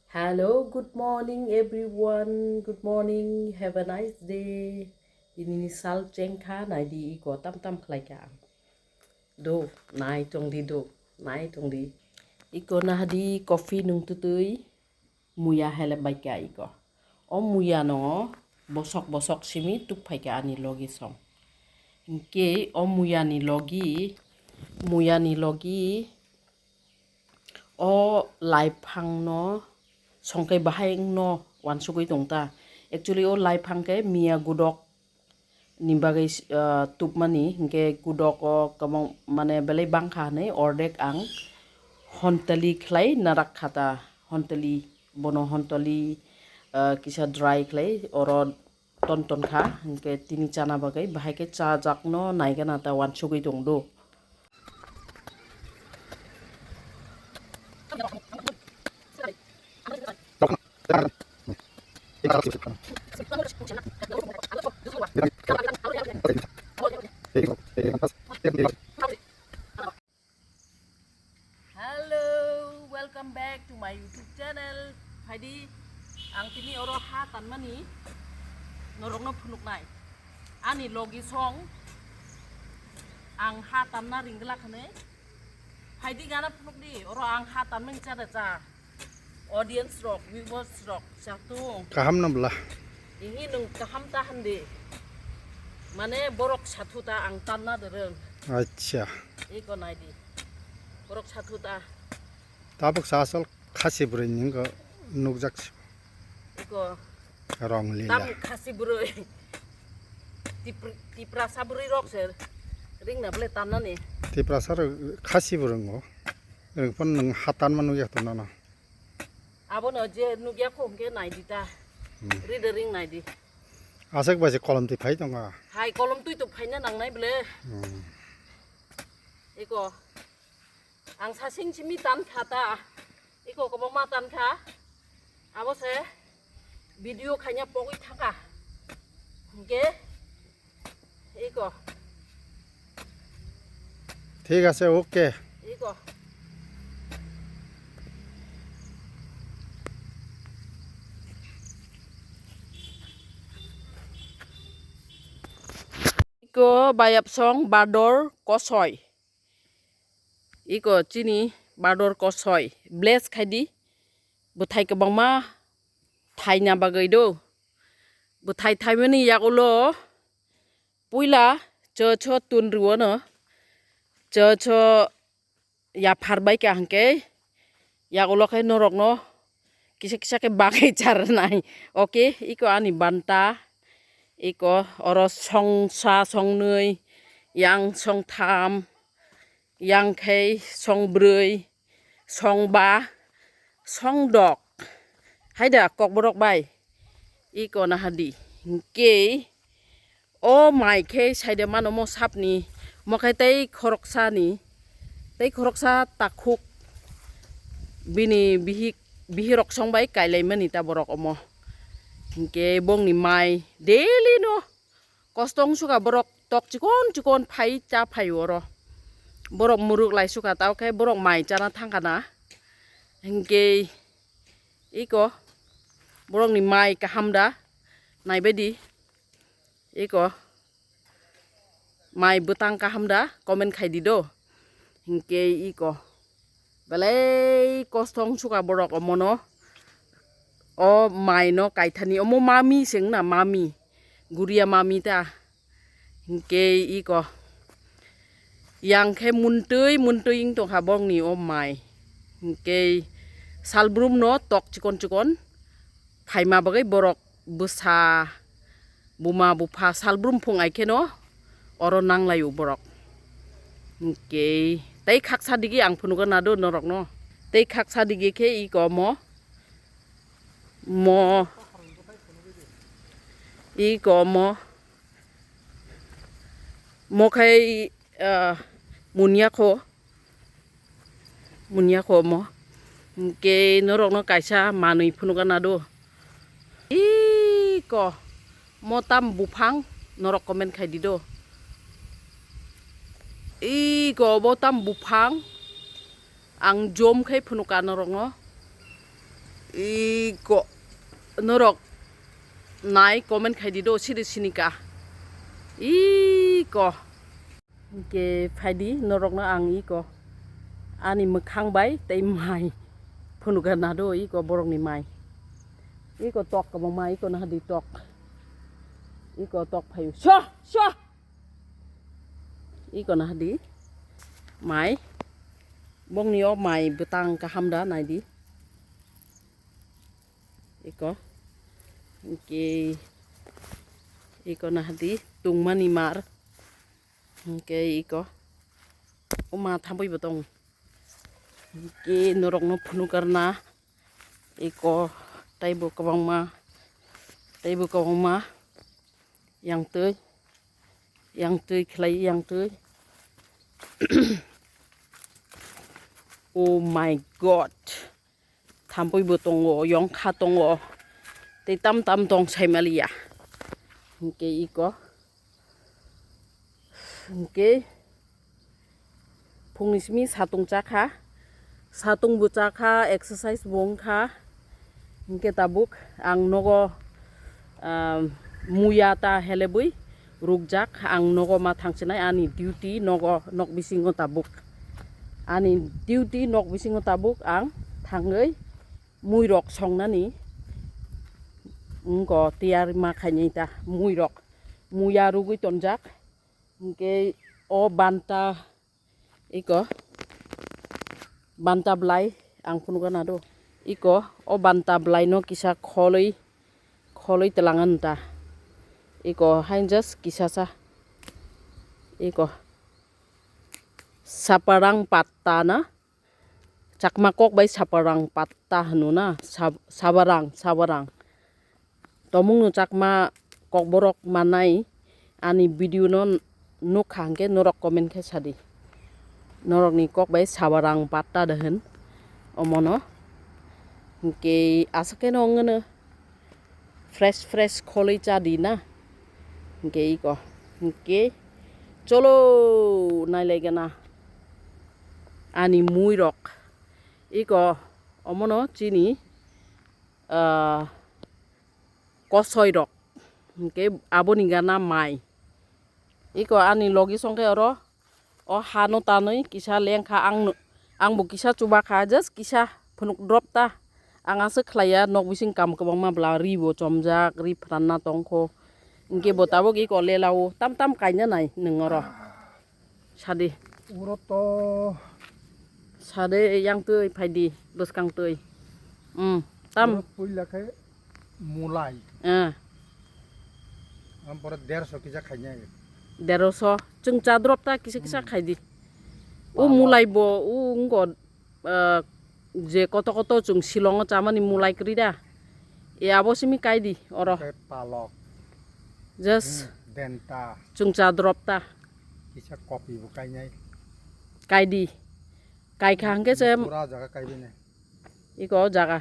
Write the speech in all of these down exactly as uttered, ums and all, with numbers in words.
Hello, good morning everyone. Good morning. Have a nice day. Tini ni sal chengkha naidi iko tam tam khlai kha ang. Do, nai tong di do, nai tong di. Iko nahadi coffee nung tutui muya helep bai kha iko. O muya no bosok bosok simi tuk phai kha ani logi song. Hinkhe o muya ni logi, muya ni logi o laiphang no songkhe bahai wngno wansugwi tong ta. Actually o laiphang khe miya gudok ni bagwi, ah, tubmani, hinkhe gudok o kwbang mane belai bangkha hinwi ordek ang hontali khlai narak kha ta, hontali, bono hontali, ah, kisa dry khlai oro ton ton kha, hinkhe tini chana bagwi bahai khe chajakno naigana ta wansugwi tong do. Hello, welcome back to my YouTube channel. Phaidi, ang tini oro ha tanmani norokno phunuknai. Ani logi song ang ha tanna ringla khane. Phaidi gana phunukdi, oro ang ha tanmani chada cha. Audience rok, viewers rok, chatung. Kaham no bla. Ini nung kaham ta hande. Mane borok sathu ta ang tanna dereng. Acha. Iko naidi. Borok sathu ta. Tabuk sa asal khasi bwrwi ni wngkha nukjak si. Iko. Rong lila. Tam khasi bwrwi. Tipr-, Tiprasa bwrwi rok se ringna bwle tannani. Tiprasa rok khasi bwrwi wngo. Rwng phano nwng ha tanma nukya to nono. Abono je nukya kho hwnkhe naidi ta. Hmm. Rida ring naidi. Aswk bai se kolom twi phai tongo. Hai kolom twi to phaina nangnai bwle. Hmm. Iko. Ang sasing simi tan kha ta. Iko kwbangma tan kha. Abo se video khaina pogwi thangkha. Hwnkhe iko. Thik ase, okay. Iko. Iko bayapsong bador kosoi. Iko chini bador kosoi bless khaidi, bwthai kwbangma thaina bagwi do. Bwthai thaimani yagulo puila cho cho tun rwano, cho cho yaphar bai kha hwnkhe yagulo khe norokno kisa kisa khe bagwi charnai. Okay, iko ani banta, iko oro songsa songnwi, yang songtham, yang khe songbrwi, songba, songdok. Haida kokborok bai, iko nahadi. Hinkhe o mai khe saida mano mo sapni, mo khe tei khoroksani, tei khoroksa takhuk bini bihik, bihirok song bai kailaimani ta borok omo. Hinkhe bongni mai daily no kosto wng suka borok tok chikon chikon phai cha phai oro. Borok muruk lai suka tao khe borok mai chana thangkha na. Hinkhe iko borokni mai kaham da naibaidi. Iko mai bwtang kaham da comment khai di do. Hinkhe iko belai kosto wng suka borok omono. O mai no kaithani omo mami se wngna mami. Guria mami ta. Hinkhe iko yang khe muntwi muntwi wng tongkha borokni o mai. Hinkhe salbrum no tok chikon chikon phaima bagwi borok bwsa, buma, bupha, salbrum phung ai kheno oro nang lai o borok. Hinkhe tei khaksa digi ang phunukgwi nado norokno. Tei khaksa digi khe iko omo, mo, iko omo, mo khai, ah, munya kho. Munya kho omo. Hinkhe norokno kaisa manwi phunukgana do. Iko mo tam buphang norok comment khai di do. Iko bo tam buphang ang jom khai phunukha norokno. Iko norok nai comment khai di do siri sinika. Iko. Hingke phaidi norokno ang iko ani mwkhang bai tei mai phunuka nado iko borokni mai. Iko tok kwbangma iko nahadi tok. Iko tok phaio. Sho! Sho! Iko nahadi mai. Bongni o mai bwtang kaham da naidi. Iko. Hingke iko nahadi tungmani mar. Hingke iko. O ma thambai bo tong. Hingke norokno phunukarna. Iko taibo kwbangma. Taibo kwbangma. Yang twi. Yang twi khlai yang twi. Oh my God. Thampui bo tongo, yongkha tongo, tei tam tam tong sai maliya. Hingke iko, hingke phungni simi satung chakha, satung bo chakha, exercise bo wngkha. Hingke tabuk ang nogo, ah, muya ta helebwi rukjak, ang nogo ma thangsinai ani duty nogo nok bisingo tabuk. Ani duty nok bisingo tabuk ang thangwi muirok songnani wngko tiyar ma khainai ta muirok muya rugwi tonjak. Hingke o banta iko banta blai ang phunukgana do. Iko o banta blai no kisa kholoi kholoi twlangani ta. Iko hain just kisa sa. Iko saparang patta na. Chakma kok bai saparang patta hwno na, sab-, sabarang, sabarang. Tomungno chakma kokborok manai ani video no nukha hwnkhe norok comment khe sadi. Norokni kok bai sabarang patta de hwn omono. Hwnkhe aswk kheno wngwno. Fresh fresh kholoi cha di na. Hingke iko. Hingke cholo nailaigana. Ani muirok. Iko omono chini, ah, kosoirok. Hingke aboni gana mai. Iko ani logi songke oro. O hano tanwi kisa lengkha ang, angbo kisa chubakha, just kisa phunuk drop ta. Ang aswk khlaiya, nok bising kam kwbangma bwla, ri bo chomjak, ri phranna tongkho. Hingke bo tabuk iko lelao, tam tam kaina nai nwng oro. Sadi. Uro to. Sadi yang twi phaidi, bwskang twi. Hmm, tam. Uro puila khe mulai. Ah. Ampore derso kisa khainai. Derso. Chwng cha drop ta kisa kisa khai di. O palok. Mulai bo, o wngko, ah, je koto koto chwng silongo chamani mulai kwrwi da. E abo simi kai di, oro. Oke, palok. Just. Hmm, denta. Chwng cha drop ta. Kisa kopi bo kainai. Kai di. Kai kha hwnkhe se. Pura jaga kai bini. Iko jaga.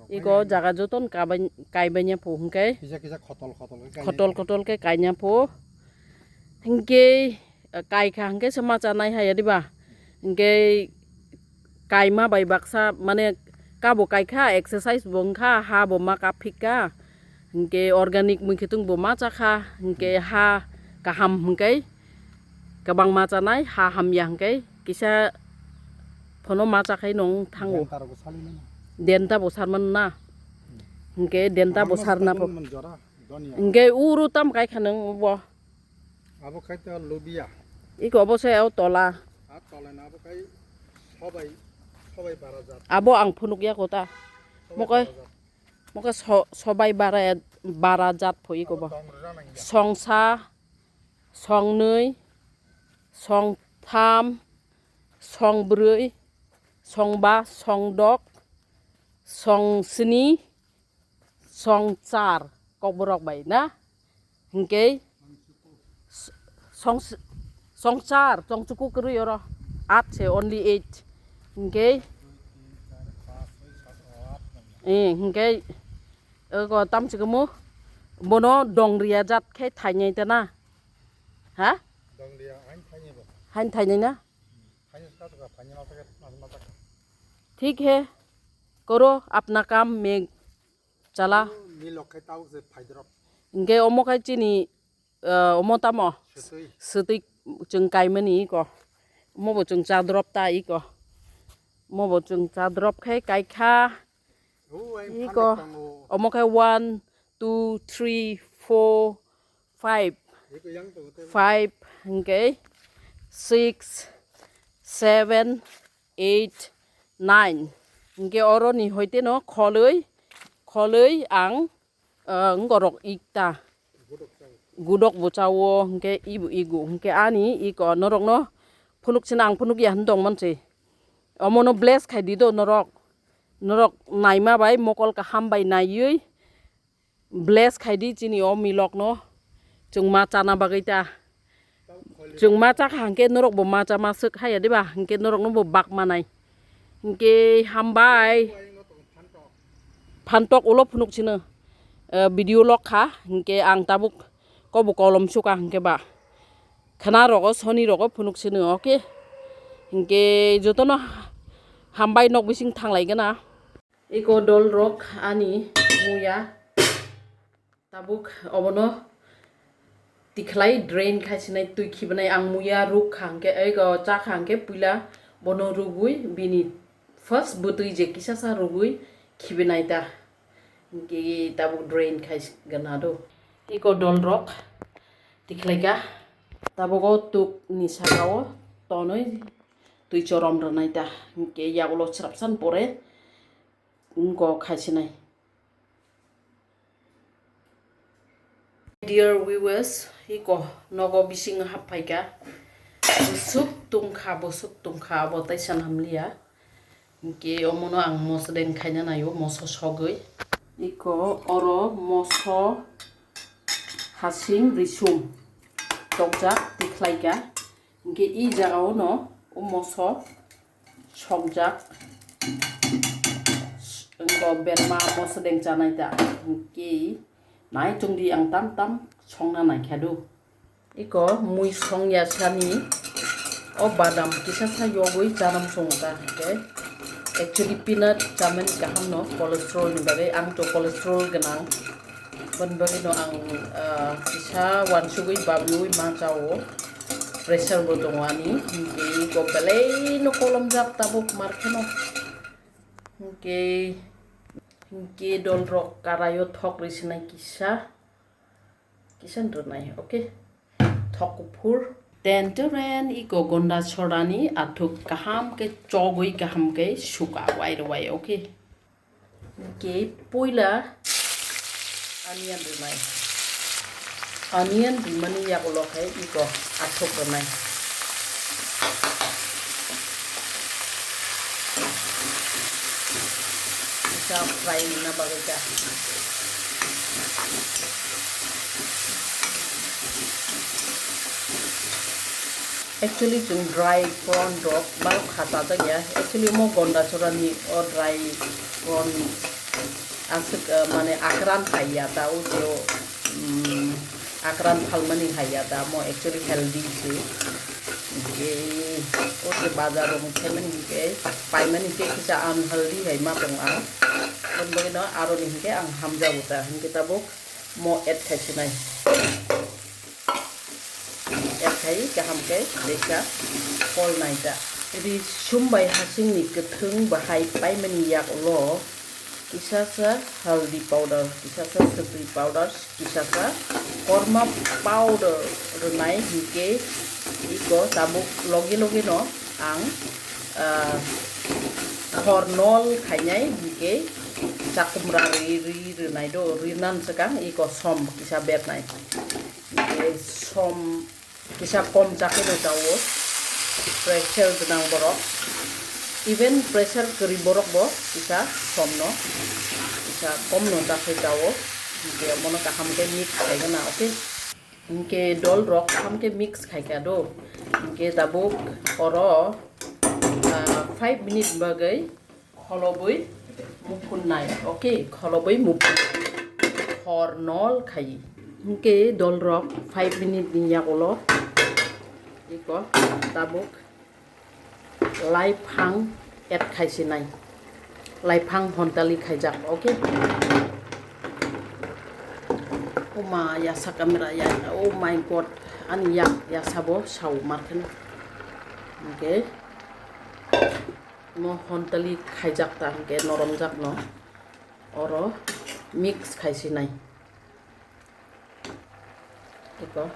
Iko jaga joton kabai-, kaibaina pho hwnkhe. Kisa kisa khotol khotol khe kaina. Khotol khotol khe kaina pho. Hwnkhe, eh, kai kha hwnkhe se ma chanai haya diba? Hwnkhe kaima bai baksa, mane, kabo kai kha, exercise bo wng kha, ha bo ma kaphik kha. Hwnkhe organic mui khe tong bo ma cha kha, hwnkhe ha kaham hwnkhe kwbangma chanai, ha hamya hwnkhe kisa phono ma cha khai nong thango. Denta rok bo sali mano. Denta bo sar mano na. Hmm. Hwnkhe denta bo sar na pho. Amang no man jora, donya. Hwnkhe uro tam kai kha nang bo. Abo khai to lubia. Iko obo se o tola. A tola na abo khai sobai, sobai bara jat. Abo ang phunuk ya kota. Sobai bara jat. Mokai, mokai so-, sobai bara, bara jat pho iko bo. Abo tong rwna nang ya. Songsa, songnwi, songtham, songbrwi, songba, songdok, songsni, songchar kokborok bai na. Hwnkhe s-, song-, songchar, chongchuku kwrwi oro. At se only eight. Hwnkhe, eh, hwnkhe, ego tamchikamo bono dongriya jat khe thainai ta na. Ha? Dongriya hain thainai bo. Hain thainai na? Thik he. Koro apna kam me chala. Milok khai tau se phaidrop. Hingke omo khai chini, eh, omo tamo? Sotwi. Sotwi chwng kaimani iko. Omo bo chwng chadrop ta iko. Omo bo chwng chadrop khai kaikha. Iko. Omo khai one, two, three, four, five. Five hingke six, seven, eight, nine. Hingke oro ni hoite no kholoi, kholoi ang, ah, ngorok ikta. Gudok bo chawo, hingke ibu igu, hingke ani iko norokno phunuk sina ang phunuk ya hin tong mansi. Omono bless khai di do norok. Norok naima bai mokol kaham bai naiwi bless khai di chini o milok no. Chwng ma chana bagwi ta. Chwng ma chakha hingke norok bo ma cha ma swk haya diba? Hingke norok no bo bak manai. Hingke hambai. Phantok ulo phunuk sino, eh, video lok kha, hingke ang tabuk kobo kolom suka hingke ba. Khna rogo, soni rogo phunuk sino, okay? Hingke jotono hambai nok bising thanglai gana. Iko dol rok ani muya. Tabuk obono tikhlai drain khai sinai twi khibanai ang muya ruk kha hingke, ego cha kha hingke puila bono rugui bini first bwtwi je kisa sa rugui khibanai ta hingke tabuk drain khai gana do. Iko dol rok tikhlai ka tabuk o tuk ni saka o tonwi twi chorom rwnai ta hingke yagulo srapsan pore wngko khai sinai. Dear viewers, iko nogo bising hap phaika. Busuk tungkha, busuk tungkha, abo taisa namliya. Hingke omono ang moso deng khaina naio, moso sogwi. Iko oro moso hasing risum tokjak tikhlaika. Hingke i jagao no o moso sokjak. Wngkha berma moso deng chanai ta. Hingke nai chwng di ang tam tam songna naikha do. Iko mui song ya sani o badam kisa sa yogwi chanam song ta hingke. Actually peanut chamani kaham no cholesterol ni bagwi, ang to cholesterol gwnang. Boni bagwi no ang, ah, kisa wansugwi babiwi ma chao. Pressure bo tongo ani, hingke iko belai no kolomjak tabuk mar kheno. Hingke, hingke dol rok karai o thok ri sinai kisa, kisa rwnai, okay? Thok kuphur. Ten to ren iko gonda sorani athuk kaham ke chogwi kaham ke suka wai rwai, okay? Hingke puila onion rwnai. Onion rwmani yagulo khe iko athuk rwnai. Kisa fry wngna bagwi kha. Actually, chwng dry prawn rok barok kha chajak ya. Actually, omo gonda chorani o dry prawn aswk, eh, mane akran hai ya ta, o je o, mm, akran phalmani hai ya ta, omo actually healthy se. Hingke o je bazar rok khaimani hingke paimani hingke kisa unhealthy hai ma tong ang. Boni bagwi no aroni hingke ang hamjago ta, hingke tabuk mo add khai sinai. Add khai kaham khe teisa kol nai ta. Risum bai hasing ni kwthwng bahai paimani yak ulo kisa sa haldi powder, kisa sa swtwi powder, kisa sa korma powder rwnai hingke iko tabuk logi logi no ang, ah, khor nol khainai hingke chakumra ri, ri, rwnai do, rinan swkang iko som kisa bernai. Hingke som kisa kom chakhe no chao, pressure gwnang borok, even pressure kwrwi borok bo kisa som no, kisa kom no chakhe chao, hingke omono kaham khe mix khaigana, okay? Hingke dol rok kaham khe mix khaikha do, hingke tabuk oro, ah, five minute bagwi kholobwi muphun nai, okay, kholobwi muphun nai. Hor nol khai. Hingke dol rok five minute ni yagulo iko tabuk lai phang add khai sinai. Laiphang hontali khaijak, okay? Oma yasa camera ya, oh my god, ani yak yasa bo sao markhen. Okay. Mo hontali khaijak ta hwnkhe noromjak no. Oro mix khaisinai. Eko.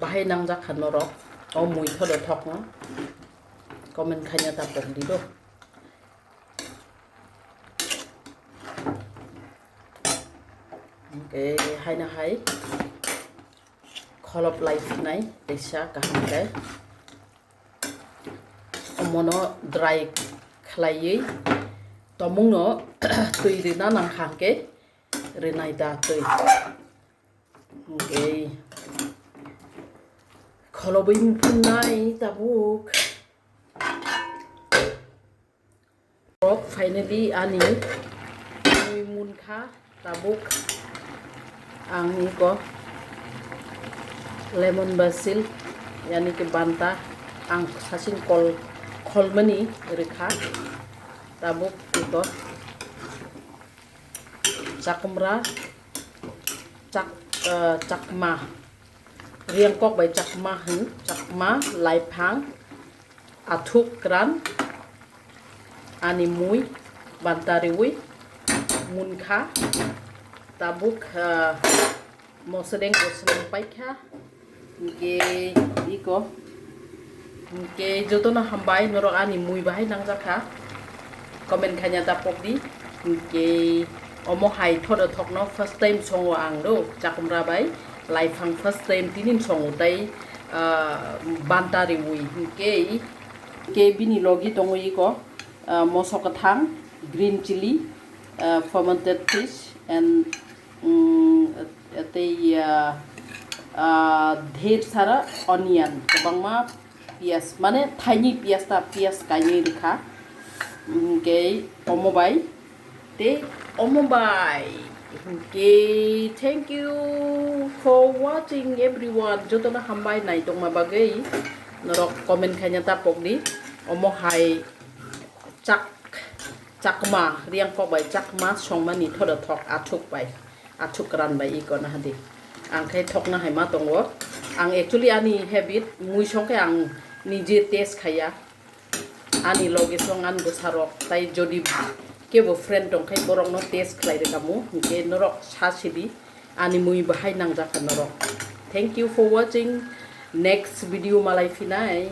Bahai nangjak kha norok. O mui thodo thokno. Comment khaina ta pok di do. Hwnkhe haino hai kholop lai phinai teisa kaham khe. Omono dry khlaiwi tomungno twi rwna nang kha hwnkhe rwnai da twi. Hwnkhe kholobwi muphunai tabuk. Rok finally ani mui munkha tabuk ang iko lemon basil yani ke banta ang sachin kol kholmani rikha tabuk iko chakumra chak eh, chakma. Riang kok bai chakma hwn, chakma, laiphang, athuk kran, ani mui, bantariwi, munkha, tabuk, ah, mosedeng bo swnam paikha, hwnkhe iko. Hwnkhe jotono hambai, norok ani mui bahai nangjakha. Comment khaina ta pokdi. Hwnkhe omo hai thodo thokno first time songo ang do, chakumra bai laiphang first time tinin songo tai, ah, banta riwi. Hwnkhe ke bini logi tongo iko, ah, moso kwthang, green chili, ah, fermented fish and mm, tei, ah, ah, dher sara onion, kwbangma piyas, mane thaini piyas ta, piyas kainwi rwkha. Hwnkhe omo bai tei omo bai. Hwnkhe thank you for watching everyone. Jotono hambai naitongma bagwi. Norok comment khaina ta pokdi. Omo hai chak, chakma, riang kok bai chakma songmani thodo thok athuk bai, athuk kran bai iko na hadi. Ang khai thokna hai ma tongo. Ang actually ani habit, mui song khe ang nije taste khaiya. Ani loge song ani bwsarok, tai jodi kebo friend tong khai borokno taste khlai rwkamu, hwnkhe norok sa sidi. Ani mui bahai nangjak kha norok. Thank you for watching. Next video malai phinai.